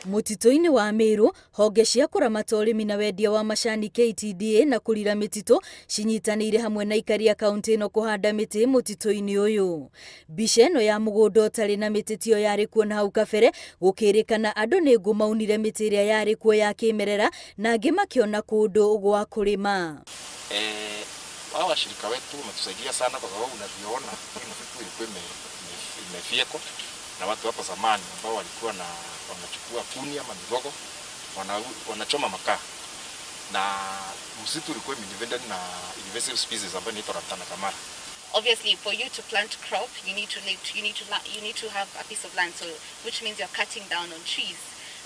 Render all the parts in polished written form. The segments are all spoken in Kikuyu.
Mũtitũ-inĩ wa Meru, honge cia kũramata ũrĩmi na wendia wa macani KTDA na kũrira mĩtitũ cinyitanĩire hamwe na aikari a kaunti ĩno kũhanda mĩtĩ mũtitũ-inĩ ũyũ. Mbica ĩno ya mũgũnda ũtarĩ na mĩtĩ tiyo yarĩ kuo na hau kabere, gũkĩrĩkana andũ nĩ ngũ maunire mĩtĩ ĩrĩa yarĩ kuo ya kĩmerera na angĩ makĩona kũndũ gwa kũrĩma. Hawa washirika wetu wametusaidia sana kwa sababu unavyoona hii msitu ilikuwa imefyekwa na watu hapo zamani ambao walikuwa na wanachukua kuni ama migogo wanachoma makaa, na msitu ulikuwa invaded na invasive species ambayo inaitwa Lantana camara. Obviously, for you to plant crop, you need to have a piece of land, so which means you're cutting down on trees.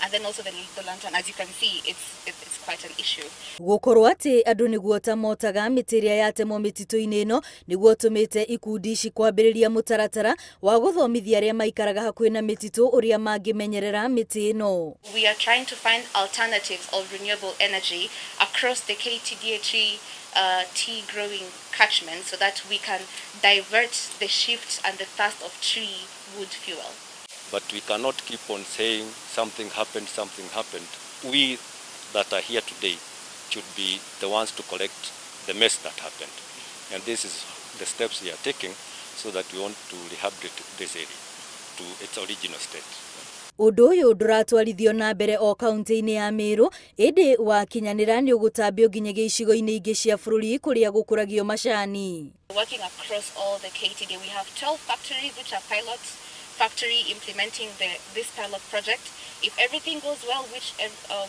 And then also the lantana, as you can see, it's quite an issue. Gũkorwo atĩ andũ nĩguo ta motaga mĩtĩ ĩrĩa yatemwo mĩtitũ-inĩ ĩno nĩguo tũmĩte ikundi ici kwambĩrĩria mũtaratara wa gũthomithia arĩa maikaraga hakuhĩ na mĩtitũ ũrĩa mangĩmenyerera mĩtĩ ĩno. We are trying to find alternatives of renewable energy across the KTDA tea growing catchment so that we can divert the shift and the thirst of tree wood fuel. But we cannot keep on saying something happened, something happened. We that are here today should be the ones to collect the mess that happened. And this is the steps we are taking so that we want to rehabilitate this area to its original state. Ũndũ ũyũ ndũratwarithio na mbere o kaunti-inĩ ya Meru, ĩndĩ wakinyanĩra nĩ ũgũtambio nginyagia icigo-inĩ ingĩ cia bũrũri kũrĩa gũkũragio macani. Working across all the KTDA, we have 12 factories which are pilot factory implementing this pilot project. If everything goes well,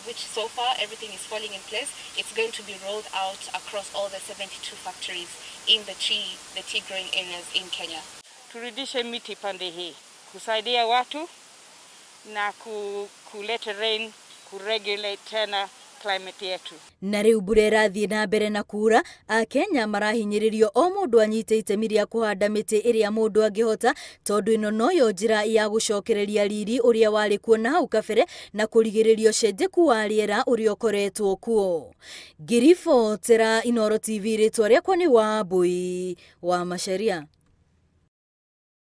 which so far everything is falling in place, it's going to be rolled out across all the 72 factories in the tea growing areas in Kenya. Turudishe miti pande hii kusaidia watu na kuleta rain, kuregulate tena climate yetu. Na rĩu mbura ĩrathiĩ na mbere na kura, akenya marahinyĩrĩrio o mũndũ anyite itemi rĩa kũhanda mĩtĩ ĩrĩa mũndũ angĩhota, tondũ ĩno noyo njĩra ya gũcokereria riri ũrĩa warĩ kuo na hau kabere na kũrigĩrĩria ũcenjeku wa rĩera ũrĩa ũkoretwo kuo. Ngĩribotera Inooro TV, rĩtwa rĩakwa nĩ Wambui wa Macharia.